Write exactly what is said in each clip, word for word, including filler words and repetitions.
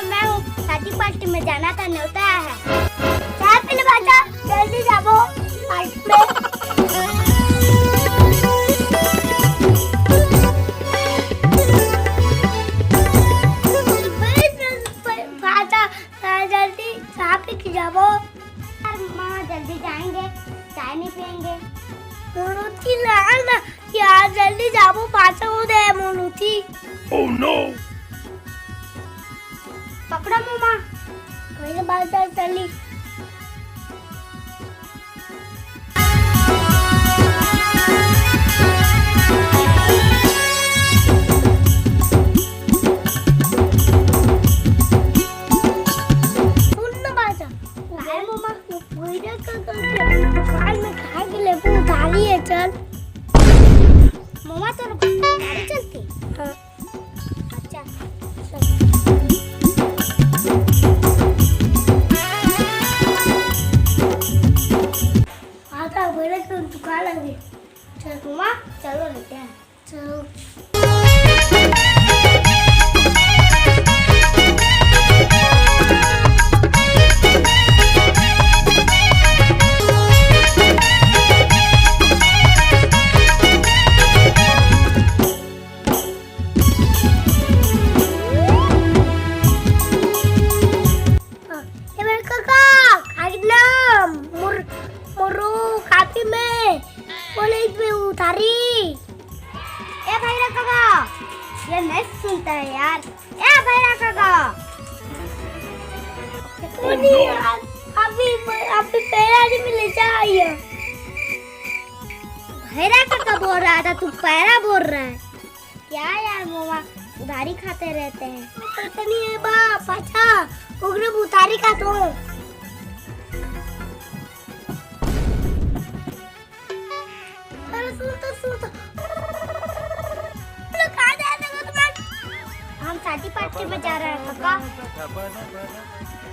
मैं हूँ, शादी पार्टी में जाना था, न्योता आया है। चाय पी ले भांचा, जल्दी जाबो पार्टी में। भांचा, जल्दी चाय पी के जाबो। यार माँ, जल्दी जाएंगे, चाय नहीं पियेंगे। मोर लुची ला ना यार, जल्दी जाबो, पाछा हो दे मोर लुची। Oh no! पकड़ो मोमा। वही बात है, चली। सुन ना बाजा, काय मोमा, वो भैया का करके दुकान में खा के लेबू उधारी है, चल। मोमा, तोर गाड़ी चलती? हाँ। अच्छा, चल। आता भैया का दुकान आ गई। चल मोमा, चलो लेते हैं। चलो। ए भैरा काका, खाई ना, मोर, मोरो कापी में, बोले इसमें उधारी। ए भैरा काका, ये नहीं सुनता है यार। ए भैरा काका। वो नहीं यार, अभी, अभी पैरा नहीं मिले, जा आइए। भैरा काका बोल रहा था, तू पैरा बोल रहा है। क्या यार मोमा, उधारी खाते रहते हैं। पैसा नहीं है बा, पाछा, ओकरे उधारी खातो। अरे सुन तो, सुन तो। बोलो, कहाँ जा रहे हो तुम? हम शादी पार्टी में जा रहे हैं, काका।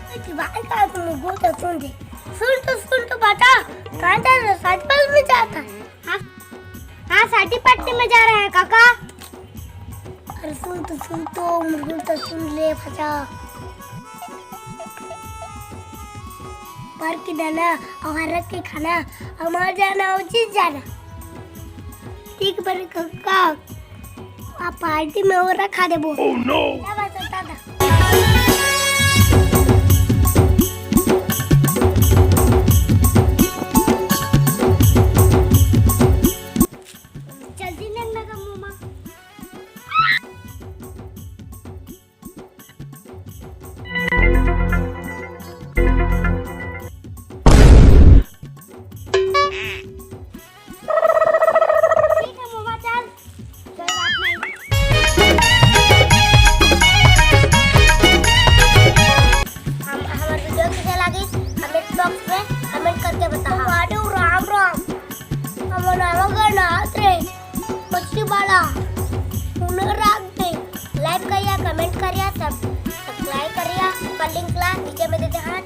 ए, भाई का तुम गो तो सुन दे। सुन तो, सुन तो बता, कहाँ जा रहे हो? शादी पार्टी में जाता? हाँ, हाँ, शादी पार्टी में जा रहे हैं, काका। अरे सुन तो, सुन तो, मुर्गुल तो सुन ले, फटा। पर की दाना और हरक के खाना, हमार जाना उचित जाना। ठीक बने काका, आप पार्टी में और रखा देबो। Oh no! क्या बात है दादा? जल्दी नन्ना का मोमा। ठीक है मोमा, चल, कोई बात नहीं। हम, हमार वीडियो कैसे लगी, कमेंट बॉक्स में कमेंट करके बताओ। राम राम। हम नाम का नाथ रे, मछली वाला। उन्हें रात दे। लाइक करिया, कमेंट करिया, सब सब्सक्राइब करिया। ऊपर लिंक ला, नीचे में देते हैं।